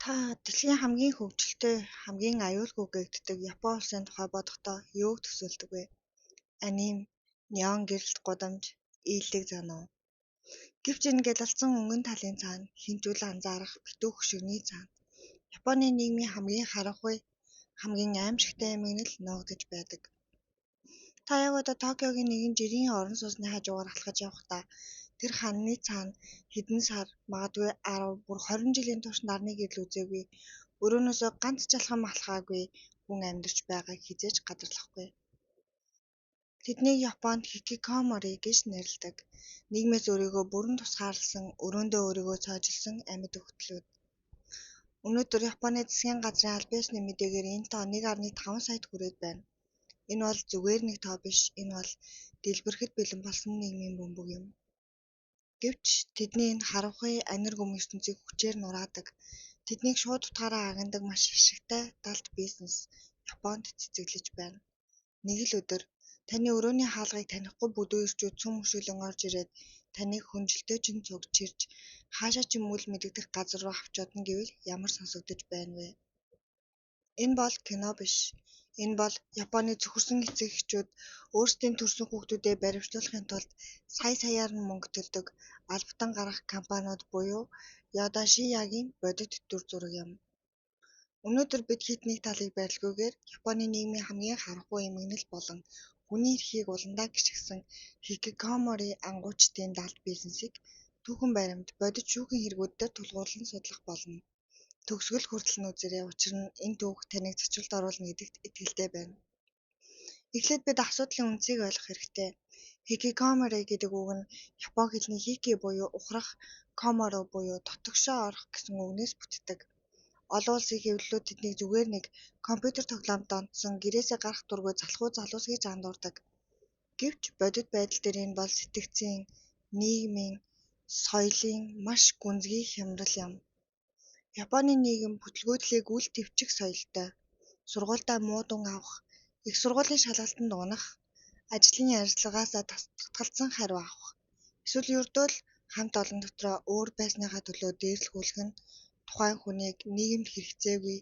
Та дэлхийн хамгийн хөгжилтэй, хамгийн аюулгүй гэгддэг Япон улсын тухай бодохдоо юуг төсөөлдөг вэ? Аниме, неон гэрэлт гудамж, ийрлэг зан уу? Гэвч энэ гялалзсан өнгөн талын цаана хэн ч үл анзаарах битүү хөшигний цаана Японы нийгмийн хамгийн харанхуй, хамгийн аймшигтай эмгэнэл нуугдаж байдаг. Та яг одоо Токиогийн нэгэн жирийн орон сууцны хажуугаар алхаж явахдаа тэр хананы цаана хэдэн сар, магадгүй 10, бүр 20 жилийн турш нарны гэрэл үзээгүй, өрөөнөөсөө ганц жалхан алхаагүй хүн амьдарч байгааг хэзээ ч гадарлахгүй. Тэднийг Японд хикикомори гэж нэрлэдэг. Нийгмээс өөрийгөө бүрэн тусгаарласан, өрөөндөө өөрийгөө цоожилсон амьд өгтлүүд. Өнөөдөр Японы засгийн газрын албан ёсны мэдээгээр энэ тоо 1.5 саяд хүрээд байна. Энэ бол зүгээр нэг тоо биш, энэ бол дэлбэрэхэд бэлэн болсон нийгмийн бөмбөг юм. Гэвч тэдний энэ харанхуй анир гүм ертөнцийг хүчээр нураадаг, тэднийг шууд утгаараа агнадаг маш ашигтай далд бизнес Японд цэцэглэж байна. Нэг л өдөр таны өрөөний хаалгыг танихгүй бүдүү эрчүүд цөм өшөөлөн орж ирээд таныг хөнжилтэй чинь цугчирч хаашаа ч юм үл мэдэгдэх газар руу авч одно гэвэл ямар сонсогдож байна вэ? Энэ бол кино биш. Энэ бол Японы цөхөрсөн эцэг эхчүүд өөрсдийн төрсөн хүүхдүүдээ баривчлуулахын тулд сая саяар нь мөнгө төлдөг албатан гарах компаниуд буюу Ёдошиягийн бодит дүр зураг юм. Өнөөдөр бид хэд нэг талыг барилгүйгээр Японы нийгмийн хамгийн харанхуй эмгэнэл болон хүний эрхийг уландаа гишгэсэн хикикомори ангуучдын далд бизнесийг түүхэн баримт, бодит шүүхийн хэрэгүүд дээр тулгуурлан судлах болно. Төгсгөл хүртэл нь үзээрэй. Учир нь энэ түүх таныг зочилд оруулна гэдэгт итгэлтэй байна. Эхлээд бид асуудлын үндсийг ойлгох хэрэгтэй. Хикикомори гэдэг үг нь япон хэлний хики буюу ухрах, коморо буюу дотогшоо орох гэсэн үгнээс бүтдэг. Олон улсын хэвлэлүүд тэднийг зүгээр нэг компьютер тоглоомд донтсон, гэрээсээ гарах дургүй залхуу залуус гэж андуурдаг. Гэвч бодит байдал дээр энэ бол сэтгэцийн, нийгмийн, соёлын маш гүнзгий хямрал юм. Японы нийгэм бүтэлгүйтлийг үл тэвчих соёлтой. Сургуульдаа муу дүн авах, их сургуулийн шалгалтанд унах, ажлын ярилцлагаасаа татгалзсан хариу авах, эсвэл ердөө л хамт олон дотроо өөр байсныхаа төлөө дээрлэхүүлэх нь тухайн хүнийг нийгэмд хэрэгцээгүй,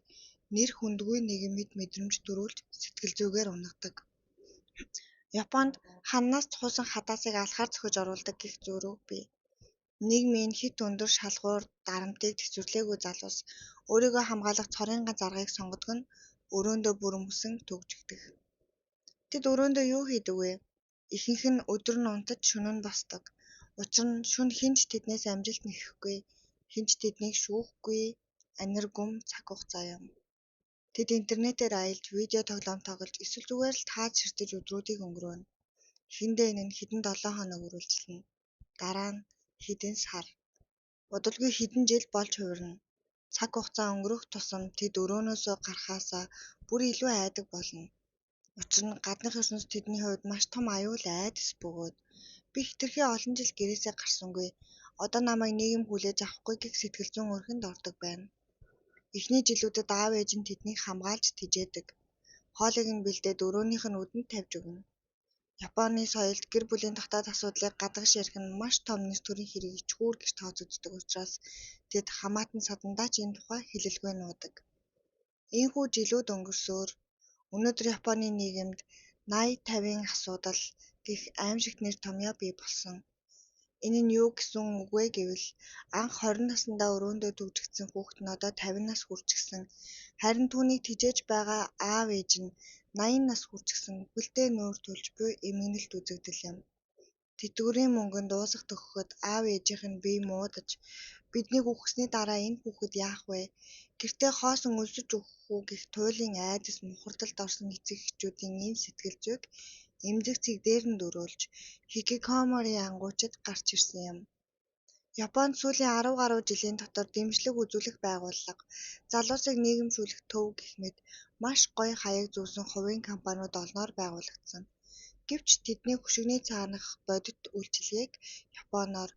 нэр хүндгүй нэгэн мэт мэдрэмж төрүүлж сэтгэл зүйгээр унагадаг. Японд хананаас цухуйсан хадаасыг алхаар цохиж оруулдаг гэх зөрүү бий. Нийгмийн хэт өндөр шалгуур дарамтыг тэсвэрлээгүй залуус өөрийгөө хамгаалах цорын ганц аргыг сонгодог нь өрөөндөө бүрэмсэн түгжигдэх. Тэд өрөөндөө юу хийдэг вэ? Ихэнх нь өдөр нь унтаж шөнө нь босдог. Учир нь шөнө хэн ч тэднээс амжилт нэхэхгүй, хэн ч тэднийг шүүхгүй, анир гүм цаг хугацаа юм. Тэд интернетээр аялж, видео тоглоом тоглож эсвэл зүгээр л тааз ширтэж өдрүүдийг өнгөрөөнө. Эхэндээ энэ нь хэдэн долоо хоног үргэлжилнэ. Дараа нь хэдэн сар, удалгүй хэдэн жил болж хувирна. Цаг хугацаа өнгөрөх тусам тэд өрөөнөөсөө гарахаасаа бүр илүү айдаг болно. Учир нь гаднах ертөнц тэдний хувьд маш том аюул айдас бөгөөд би хэтэрхий олон жил гэрээсээ гарсангүй. Одоо намайг нийгэм хүлээж авахгүй гэх сэтгэл зүйн өрхөнд ордог байна. Эхний жилүүдэд аав ээж нь тэднийг хамгаалж тэжээдэг. Хоолыг нь бэлдээд өрөөнийх нь үдэнд тавьж өгнө. Японы соёлд гэр бүлийн дотоод асуудлыг гадагш ярих нь маш том нэр төрийн хэрэг ичхүүр гэж тооцогддог учраас тэд хамаатан садандаа ч энэ тухай хэлэлгүй нуудаг. Ийнхүү жилүүд өнгөрсөөр өнөөдөр Японы нийгэмд 80 50-ын асуудал гэх аймшигт нэр томьёо бий болсон. Энэ нь юу гэсэн үг вэ гэвэл анх 20 насндаа өрөөндөө түгжигдсэн хүүхэд нь одоо 50 нас хүрчихсэн. Харин түүнийг тэжээж байгаа аав ээж нь 80 нас хүрчихсэн үхэлдээ нүүр тулж буй эмгэнэлт үзэгдэл юм. Тэтгэврийн мөнгө нь дуусах төгөхөд аав ээжийнх нь бие муудаж биднийг үхэсний дараа энэ хүүхэд яах вэ? Гэртээ хоосон өлсөж үхэх үү гэх туйлын айдас мухардалд орсон эцэг эхчүүдийн энэ сэтгэл зүйг эмзэг цэг дээр нь дөрүүлж хикикомори ангуучид гарч ирсэн юм. Японд сүүлийн 10 гаруй жилийн дотор дэмжлэг үзүүлэх байгууллага, залуусыг нийгэмшүүлэх төв гэх мэт маш гоё хаяг зүүсэн хувийн компаниуд олноор байгуулагдсан. Гэвч тэдний хөшигний цаанах бодит үйлчилгээг японоор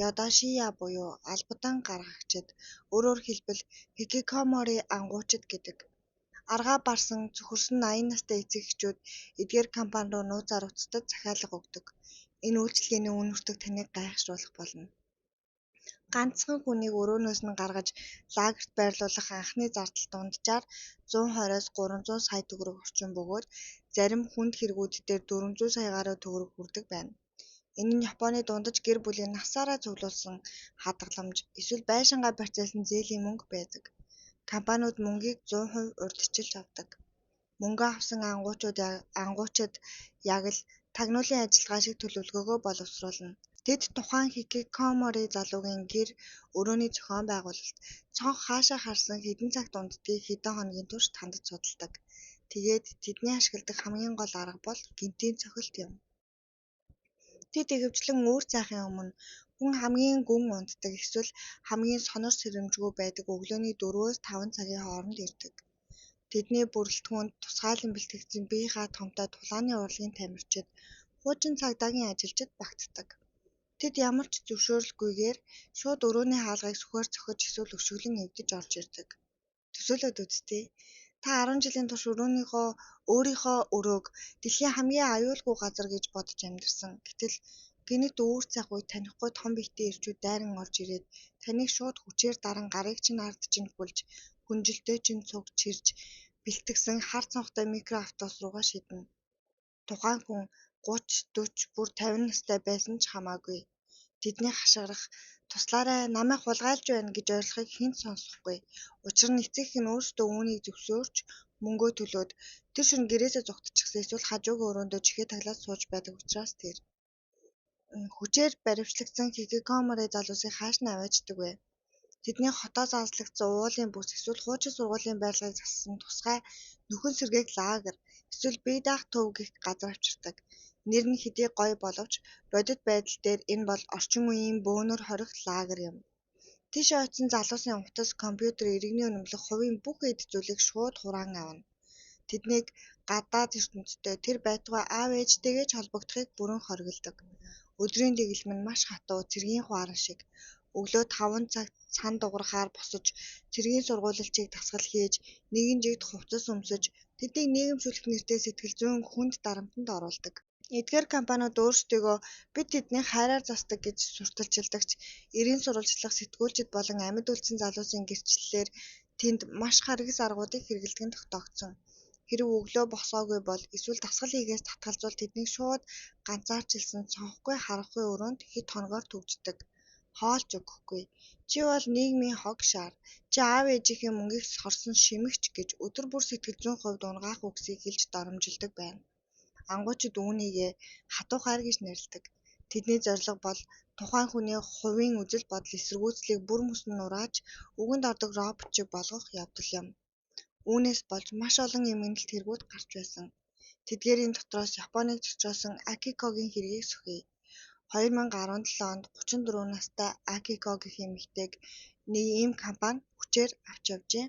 ёдошия буюу албадан гаргагчид, өөрөөр хэлбэл хикикомори ангуучид гэдэг. Аргаа барсан, цөхөрсөн 80 настай эцэг эхчүүд эдгээр компани руу нууцаар уцтаж захиалга өгдөг. Энэ үйлчилгээний үн нутаг таныг гайхашруулах болно. Ганцхан хүнийг өрөөнөөс нь гаргаж лагерт байрлуулах анхны зардал дунджаар 120-оос 300 сая төгрөг орчим бөгөөд зарим хүнд хэрэгүүд дээр 400 сая гаруй төгрөг хүрдэг байна. Энэ нь Японы дундаж гэр бүлийн насаараа цуглуулсан хадгаламж эсвэл байшингаа барьцаалсан зээлийн мөнгө байдаг. Компаниуд мөнгийг 100% урьдчилж авдаг. Мөнгөө авсан ангуучид яг л тагнуулын ажиллагаа шиг төлөвлөгөөгөө боловсруулна. Тэд тухайн хикикомори залуугийн гэр өрөөний зохион байгуулалт, цонх хаашаа харсан хэдэн цагт унтдгийг хэдэн хоногийн турш тандаж судалдаг. Тэгээд тэдний ашигладаг хамгийн гол арга бол гэнэтийн цохилт юм. Тэд ихэвчлэн үүр цайхын өмнө хүн хамгийн гүн унтдаг эсвэл хамгийн сонор сэрэмжгүй байдаг өглөөний 4-5 цагийн хооронд ирдэг. Тэдний бүрэлдэхүүнд тусгайлан бэлтгэгдсэн бие хаа томтой тулааны урлагийн тамирчид, хуучин цагдаагийн ажилчид багтдаг. Тэд ямар ч зөвшөөрөлгүйгээр шууд өрөөний хаалгыг сүхээр цохиж эсвэл өшиглөн эвдэж орж ирдэг. Төсөөлөөд үз дээ. Та 10 жилийн турш өөрийнхөө өрөөг дэлхийн хамгийн аюулгүй газар гэж бодож амьдарсан. Гэтэл гэнэт үүр цайх үед танихгүй том биетэй эрчүүд дайран орж ирээд таныг шууд хүчээр даран гарыг чинь ард чинь хүлж, хүнжилтөө чинь цуг чирж бэлтгэсэн хар цонхтой микро автобус руугаа шидэнэ. Тухайн хүн 30, 40, бүр 50 настай байсан ч хамаагүй. Тэдний хашгирах, туслаарай, намайг хулгайлж байна гэж ойрлохыг хэн ч сонсохгүй. Учир нь эцэг эх нь өөрсдөө үүнийг зөвшөөрч мөнгөө төлөөд тэр шөнө гэрээсээ зугтчихсан эсвэл хажуугийн өрөөндөө чихээ таглаад сууж байдаг учраас тэр. Хүчээр баривчлагдсан хикикомори залуусыг хааш нь аваачдаг вэ? Тэдний хотоос азлагдсан уулын бүс эсвэл хуучин сургуулийн барилгыг зассан тусгай нөхөн сэргээх лагер эсвэл бие даах төв гэх газар авчирдаг. Нэр нь хэдий гоё боловч бодит байдал дээр энэ бол орчин үеийн бөөнөр хорих лагер юм. Тийшээ очсон залуусын утас, компьютер, иргэний үнэмлэх, хувийн бүх эд зүйлийг шууд хураан авна. Тэднийг гадаад ертөнцтэй тэр байтугай аав ээжтэйгээ ч холбогдохыг бүрэн хориглодог. Өдрийн дэглэм нь маш хатуу, цэргийн хуаран шиг. Өглөө 5 цагт сан дуграхаар босож, цэргийн сургуулилчийг дасгал хийж, нэгэн жигд хувцас өмсөж, тэднийг нийгэмшүүлэх нэртэй сэтгэл зүйн хүнд дарамтанд оруулдаг. Эдгээр компаниуд өөрсдийгөө бид тэднийг хайраар засдаг гэж сурталчилдаг ч эрийн сурвалжлах сэтгүүлчид болон амьд үлдсэн залуусын гэрчлэлээр тэнд маш харгас аргуудыг хэрэглэдэг нь тогтоогдсон. Хэрэв өглөө босоогүй бол эсвэл дасгал хийхээс татгалзвал тэднийг шууд ганцаарчилсан цонхгүй харанхуй өрөөнд хэд хоногоор түгждэг. Хоол ч өгөхгүй. Чи бол нийгмийн хог шаар. Чи аав ээжийнхээ мөнгийг хорсон шимэгч гэж өдөр бүр сэтгэл зүйн хувьд унагаах үгсийг хэлж доромжилдог байна. Ангуучид үүнийгээ хатуу хайр гэж нэрлэдэг. Тэдний зорилго бол тухайн хүний хувийн үзэл бодол эсэргүүцлийг бүр мөс нь нурааж үгэнд ордог робот шиг болгох явдал юм. Үүнээс болж маш олон эмгэнэлт хэрэгүүд гарч байсан. Тэдгээрийн дотроос Японыг цочоосон Акикогийн хэргийг сөхье. 2017 онд 34 настай Акико гэх эмэгтэйг нэг ийм компани хүчээр авч явжээ.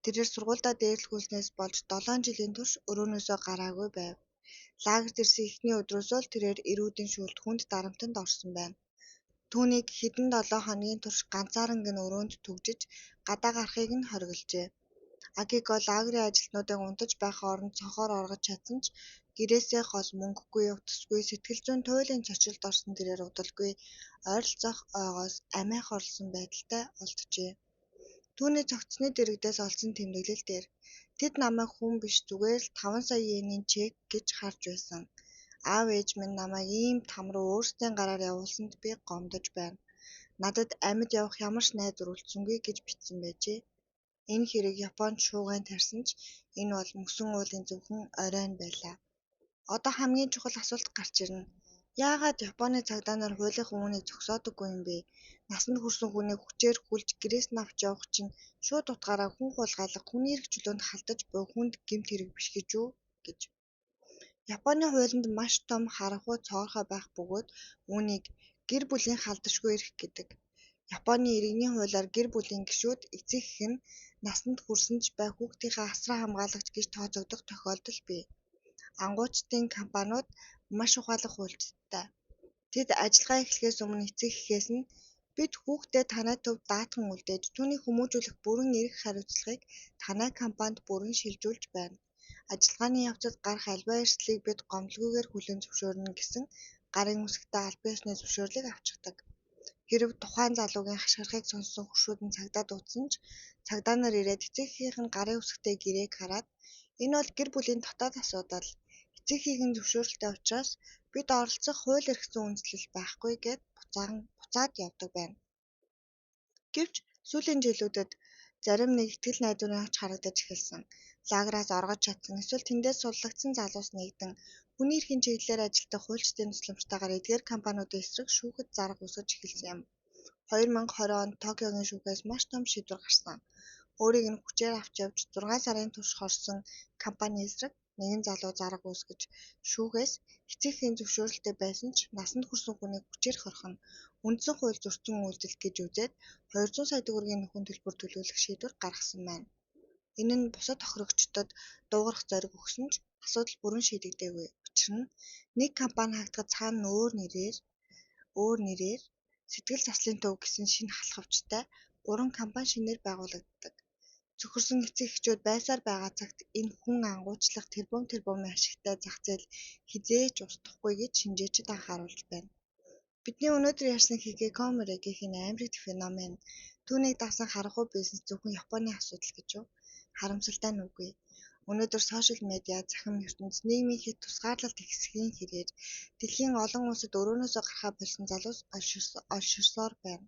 Тэрээр сургуульдаа дээрлэхүүлснээс болж 7 жилийн турш өрөөнөөсөө гараагүй байв. Лагерт ирсэн эхний өдрөөсөө л тэрээр эрүүдэн шүүлт хүнд дарамтанд орсон байна. Түүнийг хэдэн 7 хоногийн турш ганцааран гэн өрөөнд түгжиж гадаа гарахыг нь хоригложээ. Акико лагерийн ажилтнуудыг унтаж байх оронд цонхоор оргож чадсан ч гэрээсээ хол мөнгөгүй, утасгүй, сэтгэл зүйн туйлын цочролд орсон тэрээр удалгүй ойролцоох ойгоос амиа хорлосон байдалтай олджээ. Түүний цогцсны дэргэдээс олсон тэмдэглэл дээр тэд намайг хүн биш зүгээр л 5 сая йенийн чек гэж харж байсан. Аав ээж минь намайг ийм там руу өөрсдийн гараар явуулсанд би гомдож байна. Надад амьд явах ямар ч найдвар үлдсэнгүй гэж бичсэн байжээ. Энэ хэрэг Японд шуугиан тарьсан ч энэ бол мөсөн уулын зөвхөн оройн байлаа. Одоо хамгийн чухал асуулт гарч ирнэ. Яагаад Японы цагдаа нар хуулийнхаа үүнийг зогсоодоггүй юм бэ? Насанд хүрсэн хүнийг хүчээр хүлж гэрээс нь авч явах чинь шууд утгаараа хүн хулгайлах, хүний эрх чөлөөнд халдаж буй хүнд гэмт хэрэг биш гэж үү гэж. Японы хуулинд маш том харанхуй цоорхой байх бөгөөд үүнийг гэр бүлийн халдашгүй эрх гэдэг. Японы иргэний хуулиар гэр бүлийн гишүүд эцэг эх нь насанд хүрсэн ч бай хүүхдийнхээ асран хамгаалагч гэж тооцогдох тохиолдол бий. Ангуучдын компаниуд маш ухаалаг хуульчидтай. Тэд ажиллагаа эхлэхээс өмнө эцэг эхээс нь бид хүүхдээ танай төвд даатхан үлдээж түүнийг хүмүүжүүлэх бүрэн эрх хариуцлагыг танай компанид бүрэн шилжүүлж байна. Ажиллагааны явцад гарах аливаа эрсдлийг бид гомдолгүйгээр хүлээн зөвшөөрнө гэсэн гарын үсэгтэй албан ёсны зөвшөөрлийг авчирдаг. Хэрэв тухайн залуугийн хашгирахыг сонссон хөршүүд нь цагдаа дуудсан ч цагдаа нар ирээд эцэг эхийнх нь гарын үсэгтэй гэрээг хараад энэ бол гэр бүлийн дотоод асуудал, эцэг эхийн зөвшөөрөлтэй учраас бид оролцох хууль эрх зүйн үндэслэл байхгүй гээд буцаад явдаг байна. Гэвч сүүлийн жилүүдэд зарим нэг итгэл найдварын оч харагдаж эхэлсэн. Лагераас оргож чадсан эсвэл тэндээс суллагдсан залуус нэгдэн хүний эрхийн чиглэлээр ажилладаг хуульчдын тусламжтайгаар эдгээр компаниудын эсрэг шүүхэд зарга үүсгэж эхэлсэн юм. 2020 онд Токиогийн шүүхээс маш том шийдвэр гарсан. Өөрийг нь хүчээр авч явж 6 сарын турш хорсон компани эсрэг нэгэн залуу зарга үүсгэж шүүхээс эцэг эхийн зөвшөөрөлтэй байсан ч насанд хүрсэн хүнийг хүчээр хорих нь үндсэн хууль зөрчсөн үйлдэл гэж үзээд 200 сая төгрөгийн нөхөн төлбөр төлүүлэх шийдвэр гаргасан байна. Энэ нь бусад тохирогчдод дуугарах зориг өгсөн ч асуудал бүрэн шийдэгдээгүй. Учир нь нэг компани хаагдахад цаана нь өөр нэрээр сэтгэл заслын төв гэсэн шинэ халхавчтай 3 компани шинээр байгуулагддаг. Цөхөрсөн эцэг эхчүүд байсаар байгаа цагт энэ хүн ангуучлах тэрбум тэрбумын ашигтай зах зээл хэзээ ч устдахгүй гэж шинжээчид анхааруулж байна. Бидний өнөөдөр ярьсан хикикомори гэх энэ аимшигт феномен түүнийг дагасан харанхуй бизнес зөвхөн Японы асуудал гэж юу? Харамсалтай нь үгүй. Өнөөдөр сошиал медиа, цахим ертөнц, нийгмийн хэт тусгаарлалт ихсхийн хэрээр дэлхийн олон улсад өрөөнөөсөө гарахаа больсон залуус олширсоор байна.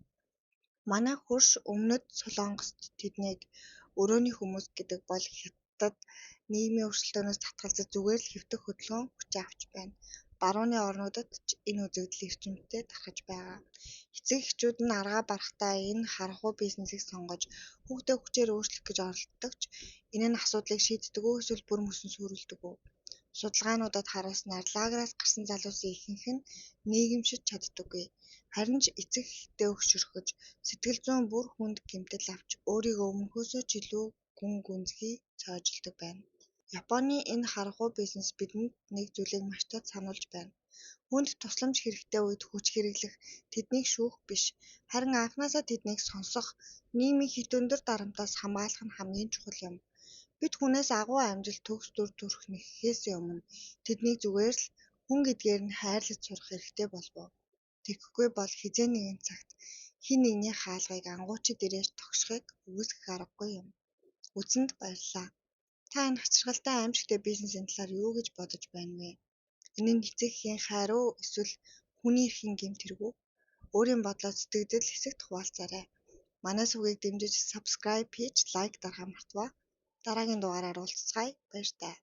Манай хөрш өмнөд Солонгост тэднийг өрөөний хүмүүс гэдэг бол Хятад нийгмийн өрсөлдөөнөөс татгалзаж зүгээр л хэвтэх хөдөлгөөн хүчээ авч байна. Барууны орнуудад ч энэ үзэгдэл эрчимтэй тархаж байгаа. Эцэг эхчүүд нь аргаа барахдаа энэ харанхуй бизнесийг сонгож хүүхдээ хүчээр өөрчлөх гэж оролддог ч энэ нь асуудлыг шийддэг үү эсвэл бүр мөсөн сүрэлдэг үү? Судалгаануудад харуулснаар лагераас гарсан залуусын ихэнх нь нийгэмшиж чаддаггүй. Харин ч эцэг эхтэй өгшөрхөж, сэтгэл зүйн бүр хүнд гэмтэл авч өөрийгөө өмнөхөөсөө ч илүү гүн гүнзгий цоожилдог байна. Японы энэ харанхуй бизнес бидэнд нэг зүйлийг маш тод сануулж байна. Хүнд тусламж хэрэгтэй үед хүч хэрэглэх, тэднийг шүүх биш, харин анхнаасаа тэднийг сонсох, нийгмийн хэт өндөр дарамтаас хамгаалах нь хамгийн чухал юм. Бид хүнээс агуу амжилт, төгс дүр төрх нэхэхээс өмнө тэднийг зүгээр л хүн гэдгээр нь хайрлаж сурах хэрэгтэй болов уу? Тэгэхгүй бол хэзээ нэгэн цагт хэн нэгний хаалгыг ангуучид ирээж тогшихыг үгүйсгэх аргагүй юм. Үзсэнд баярлалаа. Та энэ хачирхалтай аимшигтай бизнесийн талаар юу гэж бодож байна вэ? Энэ нь эцэг эхийн хайр уу эсвэл хүний эрхийн гэмт хэрэг үү? Өөрийн бодлоо сэтгэгдэл хэсэгт хуваалцаарай. Манай сувгийг дэмжиж subscribe хийж лайк дарахаа мартваа. Дараагийн дугаараар уулзацгаая. Баяртай.